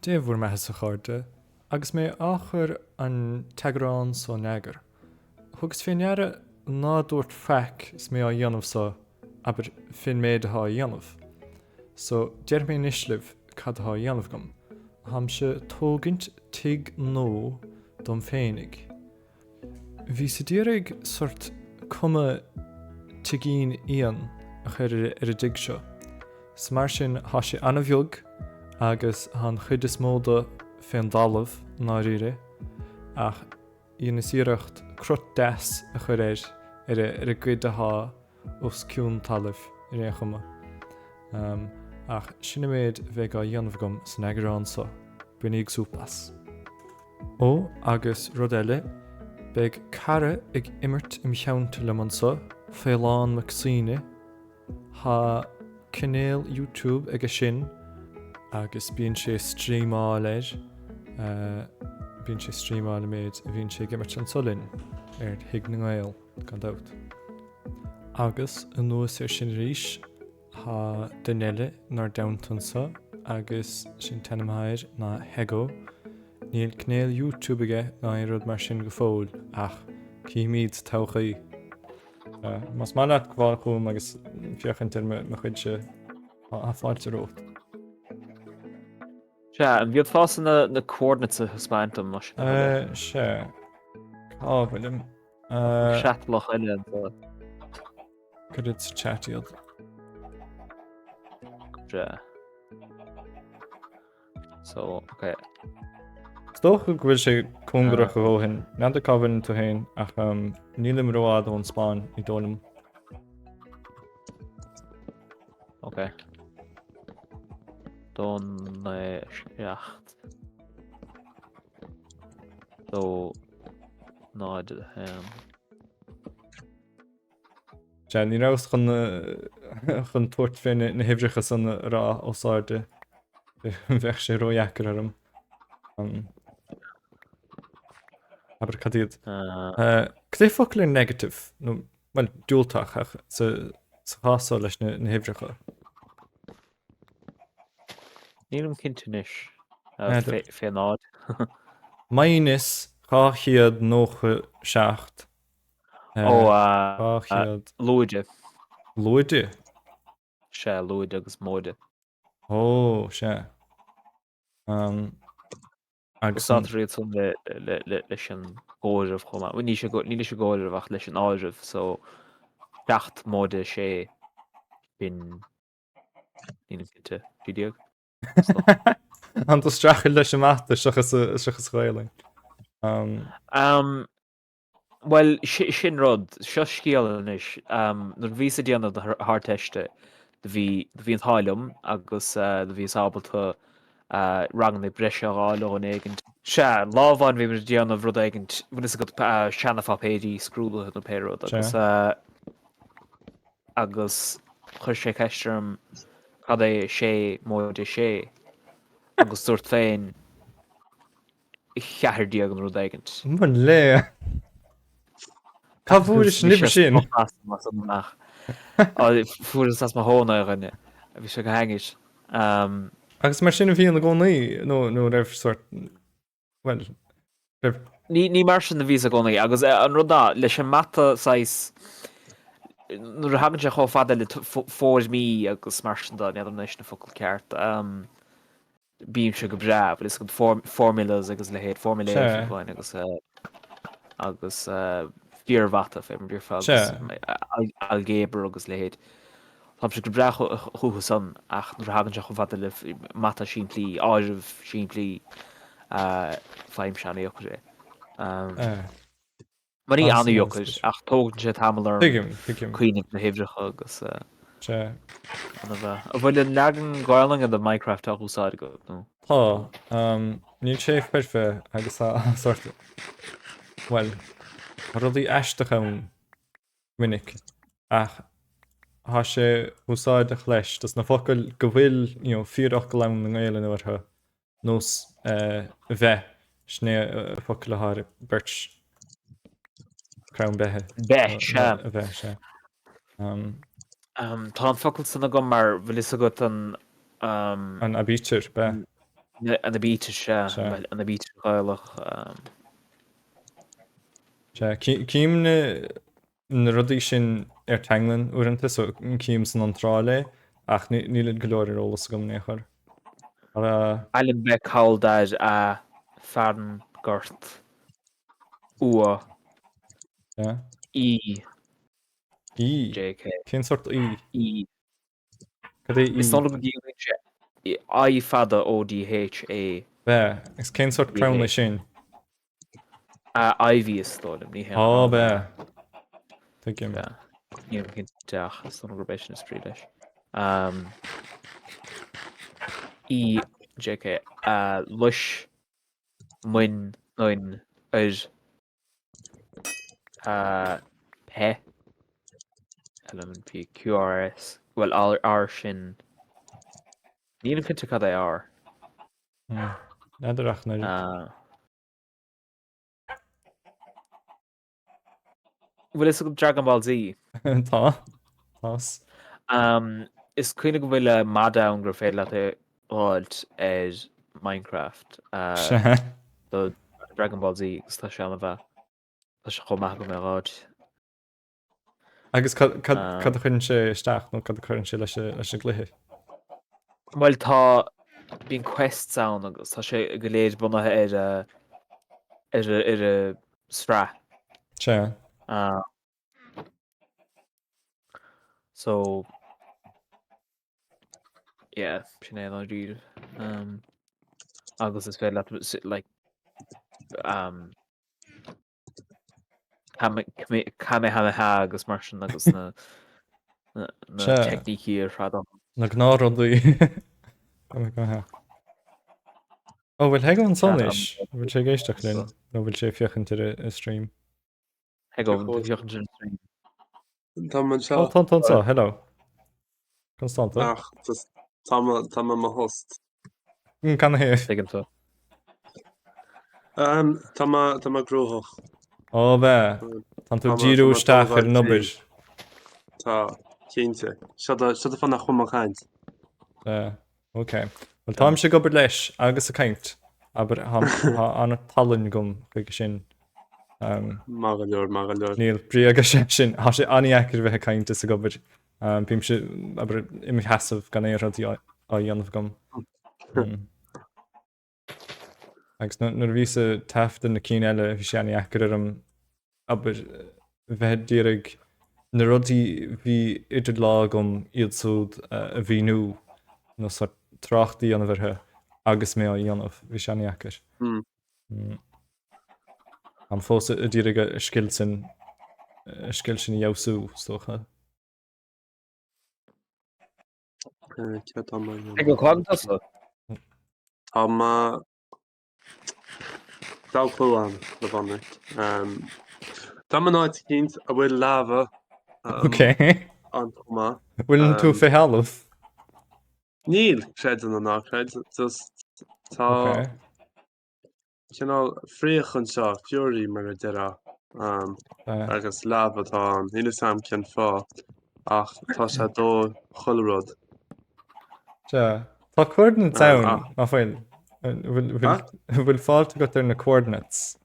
Dé bhur mbeathasa a chairde, agus mé á chur an t-eagrán so in eagar, thugas fé ndeara ná dúrt faic is mé á dhéanamh so, abair, fén méid athá á dhéanamh. So, déarfaidh mé anois libh cad athá á dhéanamh agam. Tháimse tógaint tigh nua dom féinig. Bhíos a d'iarraidh sort cuma tigín éan a chur ar an dtigh seo. So mar sin thá sé an-bheag agus thá an chuid is mó de fén dtalamh i ndáiríre ach dheineas iarracht crot deas a chur air ar an gcuid athá os cionn talaimh ar aon chuma. Ach sin an méid a bheidh á dhéanamh agam san eagrán so. Bainíg súp as. Ó, agus rud eile, beidh cara ag imirt im theannta liom anso, Faolán Mac Suibhne. Thá cainéal YouTube aige sin agus bíonn sé ag streamáil air, bíonn sé ag streamáil an méid a bhíonn sé ag imirt anso linn ar Thigh na nGael. gan dabht. Agus anuas air sin arís, thá duine eile 'nár dteannta anso agus sé'n t-ainm athá air ná Hego. Níl cainéal YouTube aige ná aon rud mar sin go fóill, ach cífimíd sa todhchaí. Más maith leat gabháil chugam agus féachaint ar mo chuidse, tá fáilte romhat. Sea, an bhféadfása na coordinates a thaispeáint dom, más ea? Sea. Cá bhfuilim? Creatlach eile anseo. Cuirfead sa chat iad. Sea. So, ok. Is dócha go bhfuil sé cóngarach a dhóthain. N'fheadar cá bhfuileann tú féin ach nílim rófhada ón spawn, ní dóigh liom. Ok. 2 9 7. 2 0 1. Sea, ní rabhas chun chun tabhairt fé na huimhreacha san a rá os airde. Bheadh sé ródheacair orm. Abair cad iad? Cad é focal ar negative? Nó, bhuel, diúltach ach sa chás so leis na huimhreacha. Nílim cinnte anois. Fé 0. Minus 297. Ó, 200. Lúide. Lúide? Sea, lúide agus móide. Ó, sea. Agus Úsáidtear iad san leis an gcomhaireamh chomh maith. Ní ní leis an gcomhaireamh ach leis an áireamh, so 7 móide 6 sin Nílim cinnte. 13? An tú streachailt leis an mata seachas seachas Ghaelainn? Um, Bhuel, sin rud, seo scéal anois. Nuair a bhíos ag déanamh na hArdteiste, do bhí do bhí an t-ádh liom agus do bhíos ábalta ranganna breise a fháil ó dhuine éigint. Sea, lá amháin bhí muid ag déanamh rud éigint, bhfuil fhios agat, seana-pháipéirí scrúdaithe nó pé rud agus agus chuir sé ceist orm cad é sé móide sé agus dúrt féin 14 nó rud éigint. Mo léan! Cá bhfuairis an uimhir sin? Fuaireas as mo thóin é, a dhuine. Bhí sé go hainnis. Agus mar sin a bhíonn i gcónaí nó nó raibh sort Bhuel, raibh. Ní, ní mar sin a bhíos i gcónaí, agus an rud ná, leis an mata saghas, nuair a thagann sé chomh fada le foirmlí agus mar sin de, n'fheadar anois na focail ceart, bímse go breá, bhfuil fhios agat, formulas agus a leithéid, formulae agus, agus fíormhata, fé mar a déarfá, agus ailgéabar agus a leithéid. Táimse go breá chucu san ach nuair a thagann sé chomh fada le mata simplí, áireamh simplí, faighimse an-dheacair é. Mar ní an-dheacair ach tógann sé tamall orm cuimhneamh na huimhreacha agus Sea. An bhfuil an leagan Gaelainne de Minecraft á úsáid agat nó? Tá. Níl sé foirfe agus tá sort, bhuel, tá rudaí aisteacha ann. minic, ach thá sé úsáideach leis dos na focail go bhfuil you know fíorfhocal ann i nGaelainn orthu, nós eh bheith, sin é an focal athá ar birch, crann beithe. Beith, sea. A bheith, sea. Um. Tá an focal san agam mar bhfuil fhios agat an um. An aibítir, beith. An aibítir, sea. Sea. An aibítir Ghaelach. Sea, cím na na rudaí sin ar Tanglin uaireanta, so cím san iontráil é, ach níl go leor ar eolas agam in aon chor. Ainm bheith call dar a fearann gort ua Sea. E E? JK. Cén sórt E? E. Cad é E? Is dóigh liom go gciallaíonn sé I fada O D H A. Bea. Agus cén sórt crann é sin? Ivy is dóigh liom, ní hé an Á, crann. bea. Tuigim. Bea. Nílim cinnte ach is dóigh liom gurb é sin is brí leis. E J K Luis Muin Noin Oir P L M N P Q R S bhuel R R sin nílim cinnte cad é R. N'fheadar ach an oiread. Bhfuil fhios agat Dragon Ball Z? Tá. Tá's. Is cuimhin go bhfuil mod ann gur féidir leat é fháilt ar Minecraft Sea. do Dragon Ball Z agus tá sé an-mhaith. Tá sé chomh maith agam é a fháilt. Agus cad cad cad a chuireann sé isteach nó cad a chuireann sé leis leis an gcluiche? Bhuel tá bíonn quests ann agus tá sé go léir bunaithe ar ar ar sraith. Sea. So yeah, sin é an deal. Um, agus is féidir leat like um, Kamehameha agus mar sin agus na na Sea. teicnící ar fad ann. Na gnáthrudaí. Kamehameha. Ó, bhfuil Hego ansan anois? Bhfuil sé ag éisteacht linn? Nó bhfuil sé ag féachaint ar an stream? Hego, bhfuil tú ag féachaint ar an stream? Tá mé anseo. Ó, tá tú anseo, hello. Conas tánn tú? Ach, tá mé tá mé i mo thost. Canathaobh? Tuigim tú. Tá mé tá mé gnóthach. Ó, bea. Tánn tú ag díriú isteach ar an obair. Tá, cinnte. Seo do seo do fáth nach bhfuil mé ag caint. Bea. Ok. Bhuel, táimse ag obair leis agus ag caint. Abair, tá an-tallann agam chuige sin. Maith go leor, maith go leor. Níl, bréag é sin. Tá sé an-dheacair bheith ag caint is ag obair. Bímse, abair, i mo sheasamh gan aon rud á dhéanamh agam. Agus nuair a bhíos ag taifeadadh na cinn eile, bhí sé an-dheacair orm, abair, bheith ag iarraidh na rudaí a bhí idir lámha agam iad siúd a mhíniú nó sórt trácht a dhéanamh orthu agus mé á dhéanamh. Bhí sé an-dheacair. Táim fós ag iarraidh an scil sin, an scil sin a fheabhsú, is dócha. Céard tá mé Ag an clann tusa? Tá mé Dá clú ann le bhonn Tá mé in áit eicínt a bhfuil lava Ok. ann chomh maith. Bhfuil tú fé thalamh? Níl, creid é nó ná creid, just tá Ok. Cineál fraoch anseo, fury mar a déarfá, agus lava atá ann. Níl fhios a'm cén fáth, ach tá sé ag dó chuile rud. Sea. Tá coordinates ann, ná fuil? Bhfuil fáilte agat ar na coordinates?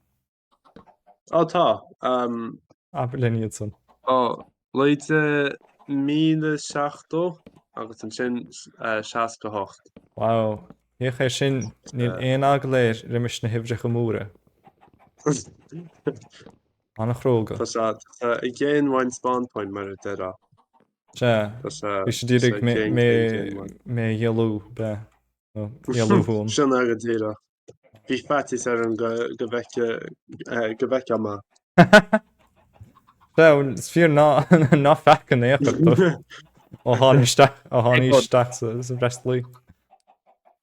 Ó tá. Abair linn iad san. Ó, Lúide 1070 agus ansin 68. Wow. Féach air sin, níl aon eagla air roimis na huimhreacha móra. An-chróga. Tá sé i gcéin uaidh an spawn point mar a déarfá. Sea, bhí sé d'iarraidh mé a éalú, b'ea. Nó éalú uaim. Sin é go díreach. Bhí faitíos orm go go bhfeicfeá mé. Sea, is fíor ná ná feac in aon chor tú. Ó tháinig isteach ó tháinig isteach sa sa bhfreastalaí.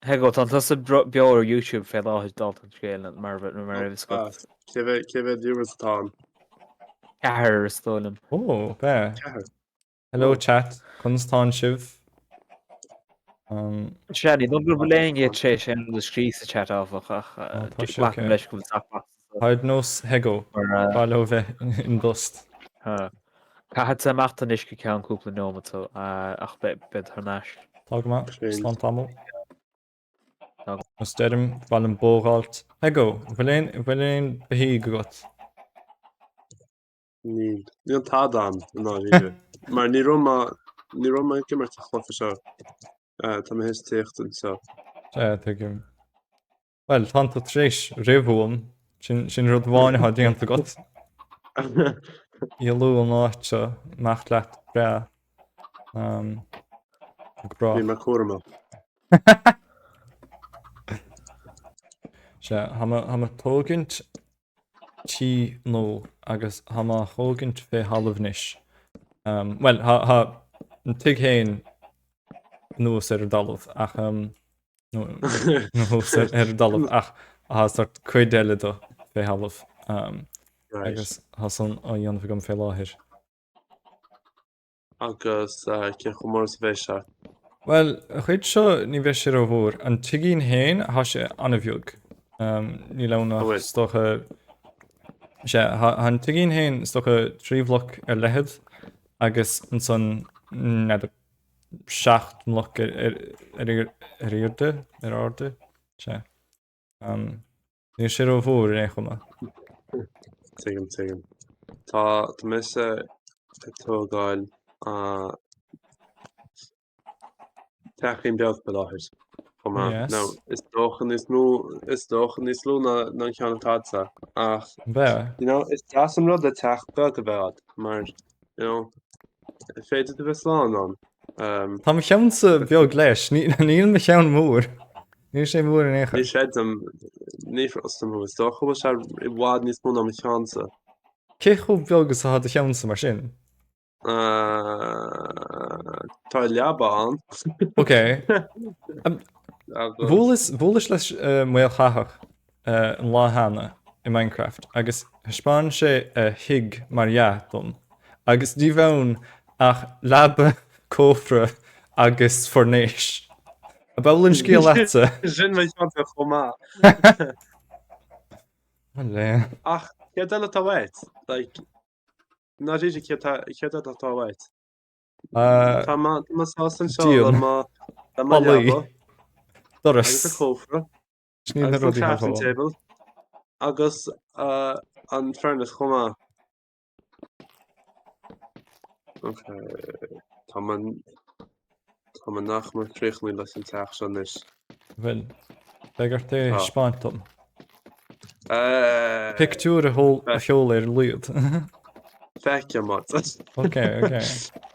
Hego, tá tusa beo ar YouTube fé láthair dálta an scéil mar mar a raibh fhios agat. Cé mhéad cé mhéad viewers atá ann? Ceathrar is dóigh liom. Ó, b'ea. Ceathrar. Hello chat, conas tánn sibh? Sea, ní dóigh go bhfuil éinne tar éis aon rud a scríobh sa chat áfach, ach glacaim leis go bhfuil gach Tá ar nós Hego, ba leo bheith in dtost. Caithfidh tú imeacht anois go ceann cúpla neomat, ach beidh thar n-ais. Tá go maith, slán tamall. Tá go. Is deirim, ba mhaith liom bógáilt. Hego, an bhfuil aon, an bhfuil aon beithígh agat? Níl. Níl tada agam, i ndáiríre. Mar ní raibh mé, ní raibh mé ag imirt an chluiche seo. Tá mé théis tíocht anseo. Sea, tuigim. Bhuel, tánn tú tar éis rith uaim. Sin, sin rud amháin atá déanta agat. Éalú ón áit seo, amach leat breá. Um, go brách. Bhí mé cúramach. Sea, tá mé, tá mé ag tógaint tí nua agus tá mé á thógaint fé thalamh anois. Um, bhuel, tá, tá an tigh féin anuas ar an dtalamh ach um, nó anuas ar an dtalamh ach tá sort cuid eile de fé thalamh um, Right. agus tá san á dhéanamh agam fé láthair. Agus cé chomh mór is a bheidh sé? Bhuel, an chuid seo ní bheidh sé rómhór. An tigín féin, tá sé an-bheag. Níl ann ach is dócha, sea, tá an tigín féin is dócha 3 bhloc ar leithead agus ansan n'fheadar, 7 mbloc ar airde, ar airde, sea. Níl sé rómhór ar aon chuma. Tuigim, tuigim. Tá, tá mise ag tógáil teachín beag faoi láthair. Chomh maith. Yes. Now, is dócha níos mó, is dócha níos lú ná ná an ceann atá agatsa, ach, Bheadh. you know, is deas an rud é teach beag a bheith agat, mar, you know, is féidir a bheith slán ann. Um, Tá mo cheannsa beag leis, níl mo cheann mór. Níl sé mór in aon chor. Ní chreidim, ní chreidim thú, is dócha go bhfuil sé i bhfad níos mó ná mo cheannsa. Cé chomh beag is atá do cheannsa mar sin? Tá leaba ann. Ok. Bhuaileas, bhuaileas leis Maolchathach an lá cheana i Minecraft agus thaispeáin sé a thigh mar dhea dom agus ní raibh ann ach leaba, cófra agus foirnéis. Ab amhlaidh an scéal leatsa? Sin mo cheannsa chomh maith. Mo léan. Ach céard eile atá uait? Like, ndáiríre céard céard eile atá uait? Tá mé tá mé sásta anseo le Díon. mo le mo Ballaí. leaba Doras. agus an cófra Sin iad na agus an rudaí atá crafting uaim. table agus uh, an furnace chomh maith. Ok, tá mé tá mé nach mór críochnaithe leis an teach seo anois. Bhuel, beidh ort é a Tá. thaispeáint dom. Eh, Pictiúr a a sheoladh ar a laghad. Feicfidh muid. Ok, ok.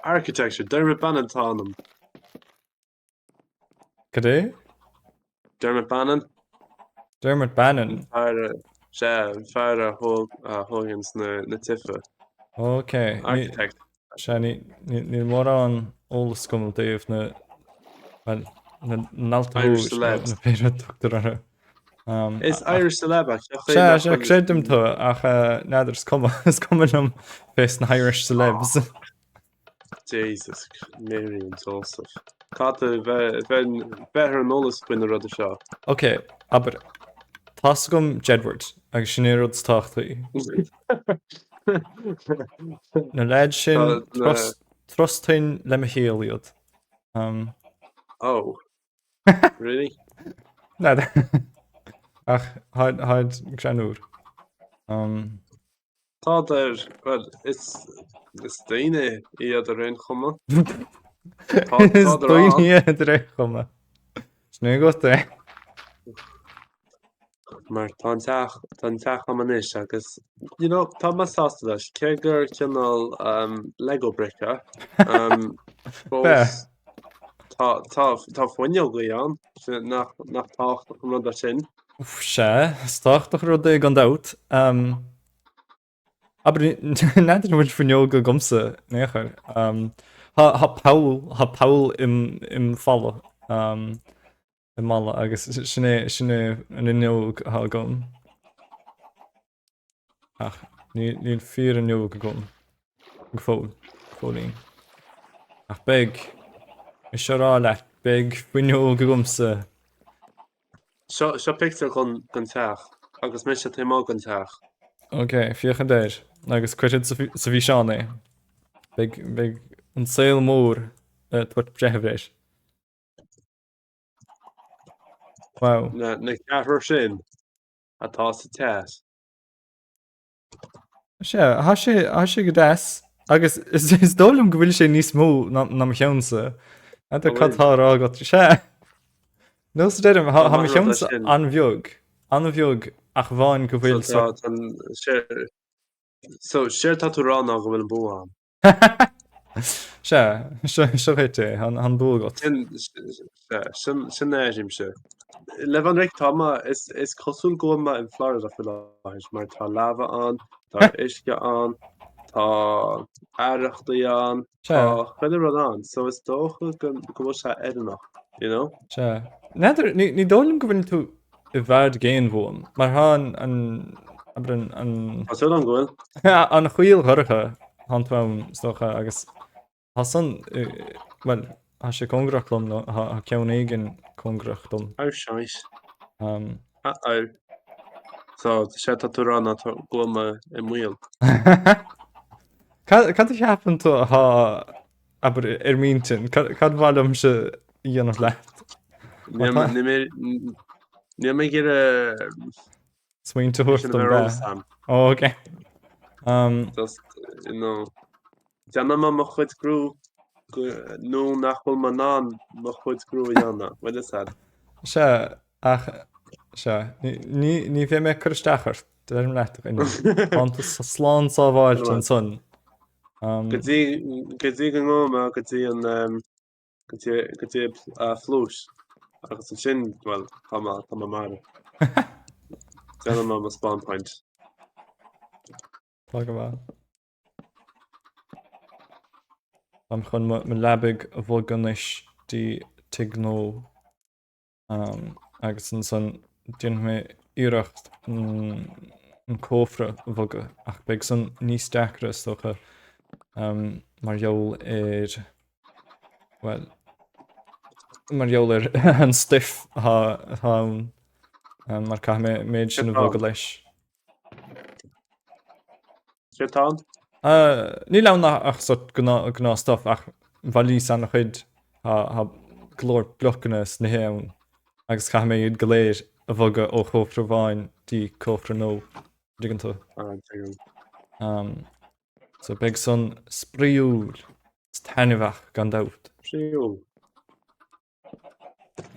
Architecture, Dermot Bannon atá ann. Cad é? Dermot Bannon. Dermot Bannon. Fear, sea, an fear a thóg, a thóganns na, na tithe. Ok. Architect. Sea, ní, ní, níl mórán eolas agam i dtaobh na, bhuel, na n-altaí Irish celebs. na pé rud a tugtar orthu. Um, Is Irish celeb é, cén chaoi Sea, nach sea, bhfuil- creidim tú, ach uh, n'fheadar, is cuma, is cuma liom fés na Irish celebs. Jesus, Mary and Joseph. Caithfidh tú bheith bheith ar an eolas faoi na rudaí seo. Ok, abair. Tá's agam Jedward, agus sin é an rud is tábhachtaí. Na leaids sin, trustfainn le mo shaol iad. Um, oh. Really? N'fheadar. Ach, tháid greannmhar. Um, Tádar, bhuel, is is daoine iad ar aon chuma. Tá Is tádar daoine ann. iad ar aon chuma. Sin é agat é. Mar tá an teach, tá an teach agam anois agus, you know, tá mé sásta leis, cé gur cineál um, Lego brick é. Um, Bea. fós tá, tá, tá fuinneogaí ann, sin- nach, nach tábhachtach an rud é sin. Sea, is tábhachtach an rud é gan dabht. Um, abair, n'fheadar an bhfuil fuinneog agamsa in aon chor. Um, tá, tá poll, tá poll im, im falla, um, i mballa agus sin é, sin é an fhuinneog atá agam. Ach níl fíorfhuinneog agam go fóill, go fóillín. Ach beidh, mise á rá leat, beidh fuinneog agamsa. Seo, seo pictiúr den, den teach agus mise taobh amuigh den teach. Ok, féachfaidh air agus cuirfead sa, sa bhfíseán é. Beidh, beidh an saol mór ag tabhairt breitheamh air. Wow. Na na ceathrar sin atá sa teas. Sea, thá sé, thá sé go deas agus is, is dóigh liom go bhfuil sé níos mó ná, ná mo cheannsa. N'fheadar cad tá á rá agat. Sea. Nós a deirim, thá, thá mo cheannsa an-bheag. An-bheag ach amháin go bhfuil So tá, tá, so, séard tá tú a rá ná go bhfuil an bua a'm. Sea, seo dhuit é, tá an bua agat. Sin, sin a deirimse. Le bheith ionraic, tá mé, is, is cosúil go bhfuil mé in Florida faoi láthair, mar tá lava ann, tá uisce ann, tá arrachtaí ann, tá chuile rud ann, so is dócha go, go bhfuil sé oiriúnach, you know? Sea. N'fheadar, ní, ní dóigh liom go bhfuil tú i bhfad i gcéin uaim, mar thá an, an, abair an, an. Tá súil agam go bhfuil. An choill dhorcha, thánn tú ann, is dócha, agus thá san, bhuel, thá sé cóngarach dom, nó thá ceann éigin cóngarach dom. Oh shite. Uh-oh. So, séard tá tú a rá ná go bhfuil mé i mbaol. Cad, cad a cheapann tú athá Abair, ar m'intinn, cad ba mhaith liomsa a dhéanamh leat? Níl mé ag iarraidh Smaointe a thabhairt dom, b'ea? Ó, ok. Just, you know, déanfaidh mé mo chuid gnó nó nach bhfuil mé in ann mo chuid gnó a dhéanamh, bhfuil fhios a'd. Sea, ach, sea, ní bheidh mé ag cur isteach ort, deirim leat, a dhuine. Tánn tú slán sábháilte ansan. Go dtí go dtí go ngabhfaidh mé go dtí an go dtí go dtí phluais agus ansin bhuel tá mé tá mé marbh. Déanfaidh mé mo spawn point. Tá go maith. Táim chun mo leabaidh a bhogadh anois dtí tigh nua. Agus ansan déanfaidh mé iarracht an cófra a bhogadh, ach beidh san níos deacra is dócha mar gheall ar, bhuel, mar gheall ar an stuif atá ann, mar caithfidh mé an méid sin a bhogadh leis. Céard tá ann? Níl ann ach sort gnáth stuff ach bhailíos an-chuid, tá go leor blocanna is nithe ann agus caithfidh mé iad go léir a bhogadh ó chófra amháin dtí cófra nua, dtuigeann tú? Ah, tuigim. So beidh san spraíúil is taitneamhach gan dabht. Spraíúil.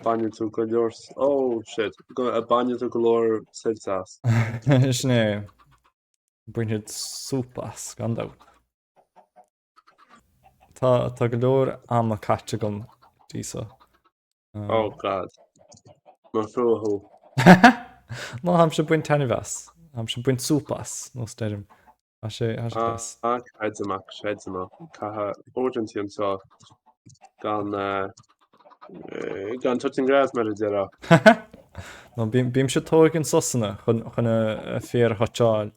Baineann tú go leor, oh shit, baineann tú go leor suilt as. Sin é. Bainfead súp as, gan dabht. Tá, tá go leor ama caite agam dtí so. Oh god. Mo thrua thú. Ná, tháimse ag baint taitneamh as. Tháimse ag baint súp as, nós deirim. Tá sé, tá sé deas. Ah, creidim é, creidim é. Caithfidh uaireantaí anseo gan, gan touch and grass mar a déarfá. No, bímse ag tógaint sosanna chun, chun an féar a thoitseáil.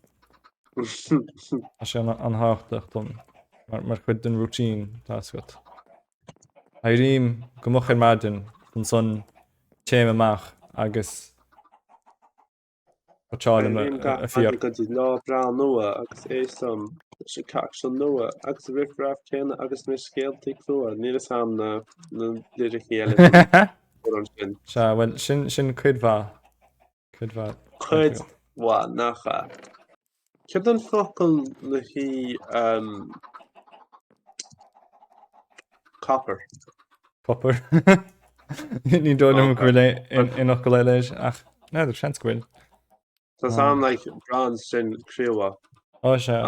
Tá sé an-thábhachtach dom, mar, mar chuid den routine, tá fhios agat. Éirím go moch ar maidin, ansan téim amach agus Toucháilim Éirím gach an féar. maidin go dtí lá breá nua agus éistim leis an cac seo nua agus an riff raff céanna agus na scéaltaí crua. Níl fhios a'm na na liricí eile den amhrán sin. Sea, bhuel, sin, sin cuid mhaith. Cuid mhaith. Cuid mhaith, nach ea? Céard an focal le haghaidh copper? Copper. Ní dóigh liom go bhfuil aon fhocal eile air ach n'fheadar, seans go bhfuil. Tá fhios a'm like bronze sin cré-umha. Ó sea,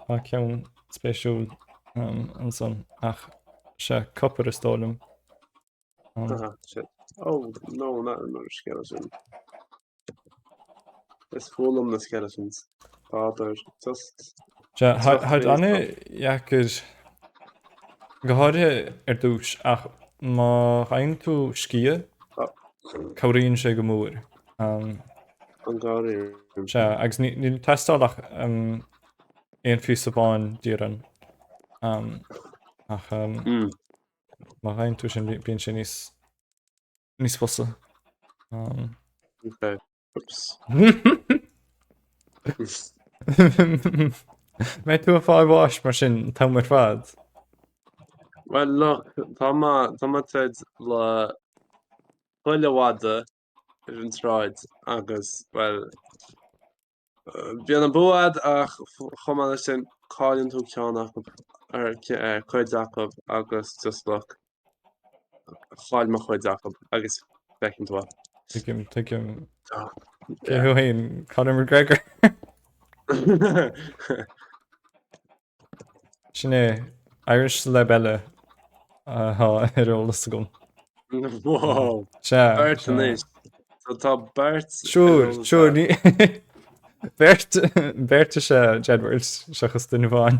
tá ceann spéisiúil ansan ach sea, copper is dóigh liom. Ah, shit. Oh, no, not another skeleton. Is fuath liom na skeletons. Tádar just... Sea, tháid an-dheacair, go háirithe ar dtús, ach má fhaigheann tú sciath, cabhraíonn sé go mór. An gcabhraíonn? Sea, agus níl ag teastáil ach aon phíosa amháin d'iarann. Ach má fhaigheann tú sin, bíonn sé níos níos fusa. Um, okay. Oops. Mbeidh tú ag fáil bháis mar sin an t-am ar fad? Well, look, tá mé tá mé troid le chuile mhadadh. ar an tsráid agus, bhuel, bíonn an bua agat ach chomh maith leis sin, cailleann tú ceann acu, ar cuid acu agus just look, chaill mé cuid acu agus feiceann tú é. Tuigim, tuigim. Cé thú féin? Conor McGregor? Sin é Irish celeb eile atá ar eolas agam. Wow! Sea, Beirt sea. anois. So tá beirt ar Sure, eolas sure, agat. ní... Beirt, beirt is ea Jedward, seachas duine amháin.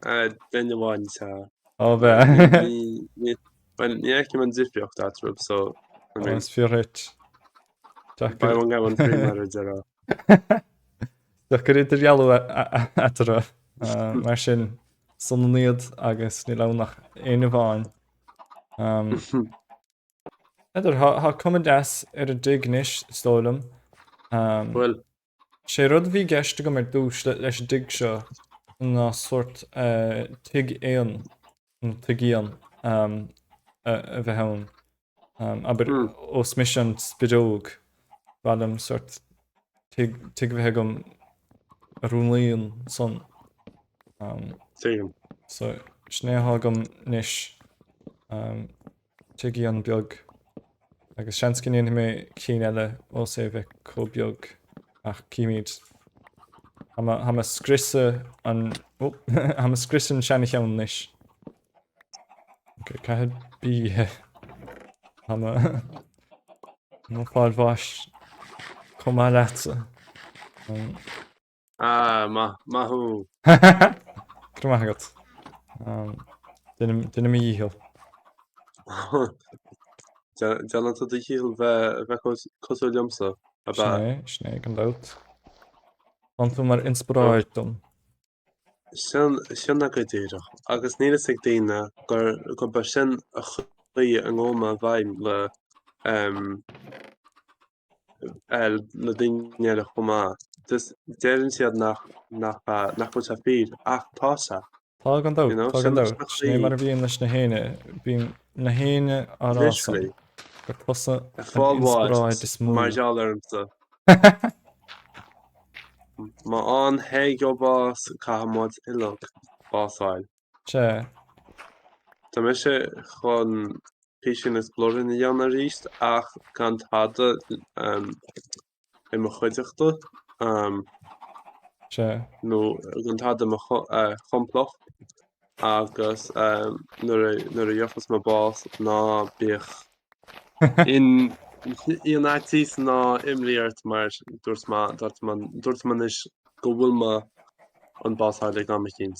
Eh, Duine amháin is ea. Ó, bheith. Ní, ní, well, ní fheicim an difríocht eatarthu, so, I Ó, mean, is fíor dhuit. buy Deacair. one get one free mar a déarfá. Deacair idirdhealú eatarthu. Mar sin, is ionann iad agus níl ann ach éinne amháin. N'fheadar, tá cuma deas ar an dtigh anois, is dóigh liom. Bhfuil. Sé rud a bhí i gceist agam ar dtús leis an dtigh seo ná sórt tigh éan, nó tigh éan, a bheith ann. Abair, ós mise an spideog, ba mhaith liom sórt tigh a bheith agam a rúnaíonn san. Tuigim. So, sin é atá agam anois, tigh éan beag. Agus seans go ndéanfaidh mé cinn eile ós é a bheith chomh beag, ach címid. Tá mé ag scriosadh an, ó, tá mé ag scriosadh an seana-cheann anois. Ok, caithfidh bia. Tá mé ag fáil bháis chomh maith leatsa. Ah, maith, maith thú. Go raibh maith agat. Déanaim mo dhícheall. Déanann tú do dhícheall bheith bheith cosúil liomsa, ab ea? Sin é, sin é, gan dabht. Tá tú mar inspioráid dom. Sin, sin é go díreach. Agus níl fhios ag daoine gur, gurb é sin an chaoi a ngabhann mé i bhfeidhm le, em, eh, le daoine eile chomh maith. Just deireann siad nach, nach, nach bhfuil sé fíor, ach tá sé. Tá gan You dabht, know, tá gan sin, sin dabht. an Sin é chaoi. mar a bhíonn leis na héinne. Bíonn na héinne á rá san Literally. gur tusa Ag an fáil bháis inspioráid is mó. mar gheall ormsa. Má fhaigheann Hego bás, caithfidh muid uilig bás a fháil. Sea. Tá mise chun písín exploring a dhéanamh arís ach gan tada i mo chuideachta Sea. nó gan tada i mo chomplacht agus nuair a gheofas mé bás ná bíodh Aon fhaitíos ná imní ort mar dúirt mé, dúirt mé, dúirt mé anois go bhfuil mé chun bás a fháil ag am eicínt.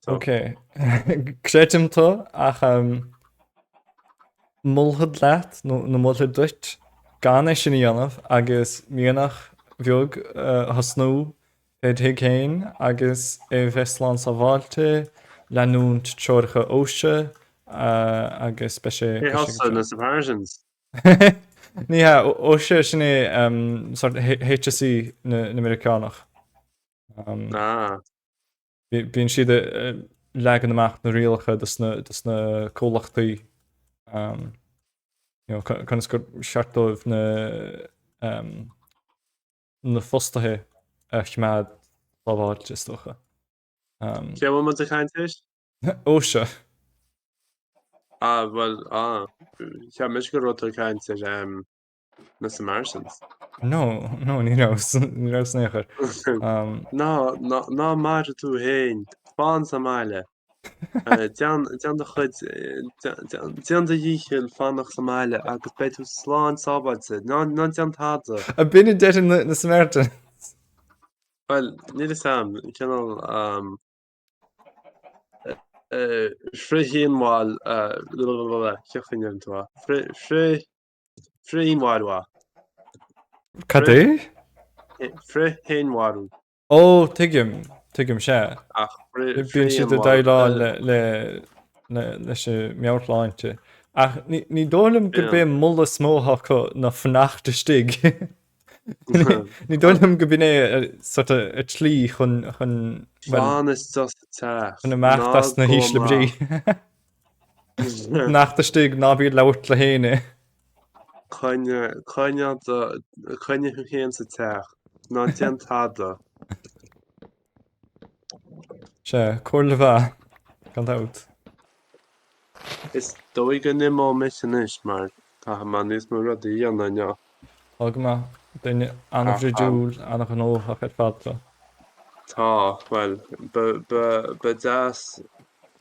So. Ok. Creidim tú ach molfad leat nó nó molfad duit gan é sin a dhéanamh agus mianach bheag a thosnú Fé do thigh féin agus é bheith slán sábháilte, leanúint treoracha OSHA agus beidh sé, Cé beidh sé go thusa, na Samaritans? Ní hea, OSHA sin é sort HSE na Meiriceánach. Ah. Bíonn siad ag leagan amach na rialacha dos na, dos na comhlachtaí you know, conas gur cheart dóibh na na fostaithe a choimeád sábháilte, is dócha. Cé a bhfuil muid ag caint air? OSHA. Ah, bhuel, ah, cheap mise go raibh tú ag caint ar na Samaritans. No, no, ní raibh, ní raibh san aon chor. Ná, ná, ná maraigh tú féin, fan sa mbaile. Déan do chuid, déan do dhícheall fanacht sa mbaile agus beidh tú slán sábháilte. Ná déan tada. Ab in a deireann na Samaritans? Bhuel, níl fhios a'm, cineál frith-fhéinmharú, cén chaoi a ndeireann tú é? Frith, frith-fhéinmharú. Cad é? Frith-fhéinmharú. Ó, tuigim, tuigim, sea. Ach Bíonn siad ag déileáil le, leis an meabhairshláinte. Ach ní dóigh liom gurb é an moladh is mó atá acu ná fanacht istigh. Ní dóigh liom gurb in é sort of an tslí chun, chun, bhuel, Fan istigh sa teach. chun imeacht as na hísle brí. Fanacht istigh, ná bí ag labhairt le héinne. Coinnigh, coinnigh do, coinnigh thú féin sa teach. Ná déan tada. Sea, comhairle mhaith, gan dabht. Is dóigh go n-imeoidh mise anois mar caithfidh mé níos mó rudaí a dhéanamh inniu. Tá go maith. Duine an-bhruidiúil, an-ghnóthach ar fad tú. Tá, bhuel, ba, ba, ba deas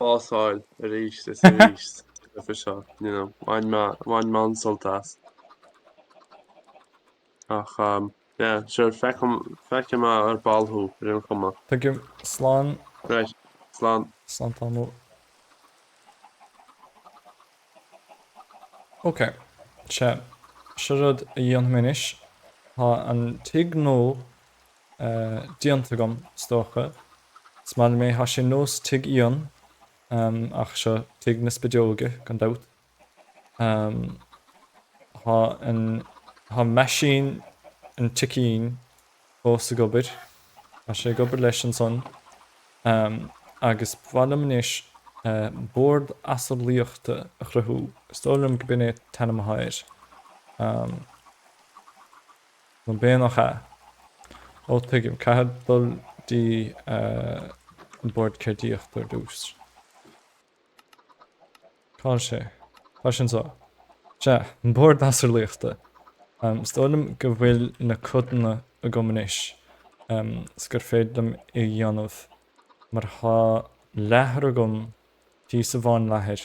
bás a fháil arís is arís roimhe seo, you know, bhain mé, bhain mé an-sult as. Ach, yeah, sure, feicfidh, feicfidh mé ar ball thú, ar aon chuma. Tuigim. Slán. Right, slán. Slán tamall. Ok. Sea. Seo rud a dhéanfaidh mé anois. Tá an tigh nua déanta agam, is dócha. Is maith liom é. Tá sé nós tigh Fhionn, ach seo tigh na spideoige, gan dabht. Tá an, tá meaisín an tsicín fós ag obair. Tá sé ag obair leis ansan. Agus ba mhaith liom anois bord asarlaíochta a chruthú. Is dóigh liom go b'in é t-ainm atá air. Nó b'é nach ea? Ó tuigim, caithfidh dul dtí an bord ceardaíochta ar dtús. Cá bhfuil sé? Tá sé anseo. Sea, an bord asarlaíochta. Is dóigh liom go bhfuil na codanna agam anois 's gur féidir liom é a dhéanamh mar tá leathar agam, píosa amháin leathair,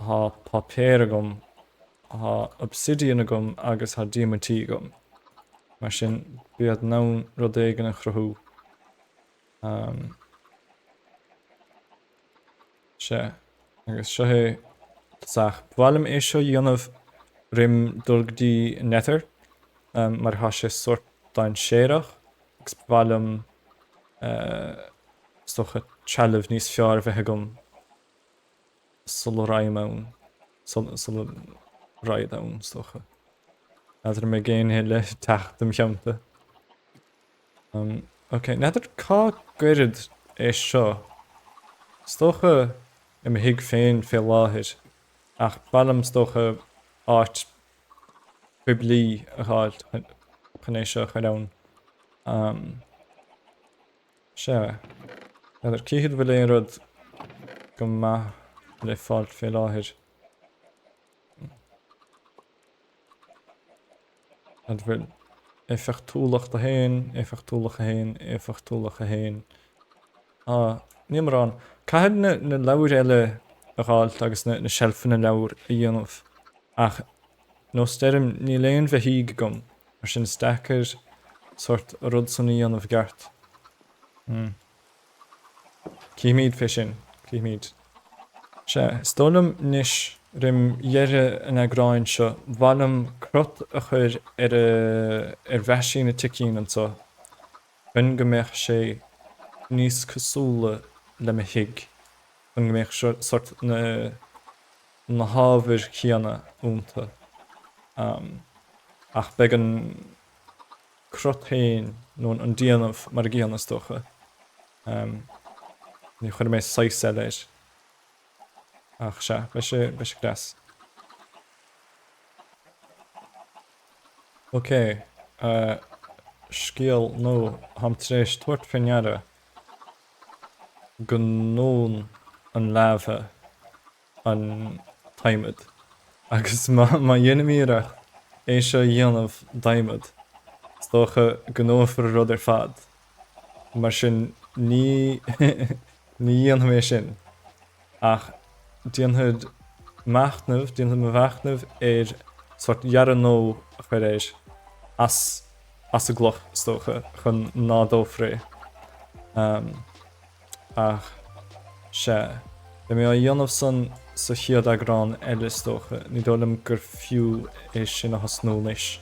tá páipéar agam, tá obsidian agam agus tá diamaintí agam. Mar sin, bead in ann rud éigin a chruthú. Sea, agus seo é tosach. Ba mhaith liom é seo a dhéanamh roim dul go dtí an Nether, mar tá sé sórt dainséarach agus ba mhaith liom is dócha trealamh níos fearr a bheith agam sula ragham ann, sula raghad ann, is dócha. N'fheadar an mbeidh éinne le teacht im theannta. Ok, n'fheadar cá gcuirfead é seo. Is dócha i mo thigh féin fé láthair, ach ba mhaith liom is dócha áit poiblí a fháil chun é seo a chur ann. Sea, n'fheadar cé hiad a bhfuil aon rud go maith le fáilt fé láthair. An bhfuil éifeachtúlacht 1, éifeachtúlacht 1, éifeachtúlacht 1? Ah, níl mórán. Caithfidh na, na leabhair eile a dh'fháilt agus na, na seilfeanna leabhar a dhéanamh. Ach, nós deirim, níl aon bheithígh agam, mar sin is deacair sórt a rud san a dhéanamh i gceart. Hmm. Cífimid fé sin. Cífimid. Sea, is dóigh liom anois, roim dheireadh an eagráin seo, ba mhaith liom crot a chur ar a, ar mheaisín an tsicín anso, chun go mbeadh sé níos cosúla le mo thigh, chun go mbeadh sort na, na hábhair chéanna iontu. Ach beidh an. crot féin, nó an déanamh mar a gcéanna is dócha. Ní chuirfidh mé saghas eile air. Ach sea, beidh sé, beidh sé deas. Ok, scéal nua, táim tar éis tabhairt fé ndeara go ndónn an lava an t-adhmad. Agus má dhéanaim iarracht é seo a dhéanamh d'adhmad, is dócha go ndófar an rud ar fad. Mar sin, ní ní dhéanfaidh mé sin. Ach déanfad machnamh, déanfad mo mhachnamh ar sórt dearadh nua a chur air, as as an gcloch, is dócha, chun ná dófar é. Ach, sea, beidh mé á dhéanamh san sa chéad eagrán eile is dócha, ní dóigh liom gur fiú é sin a thosnú anois.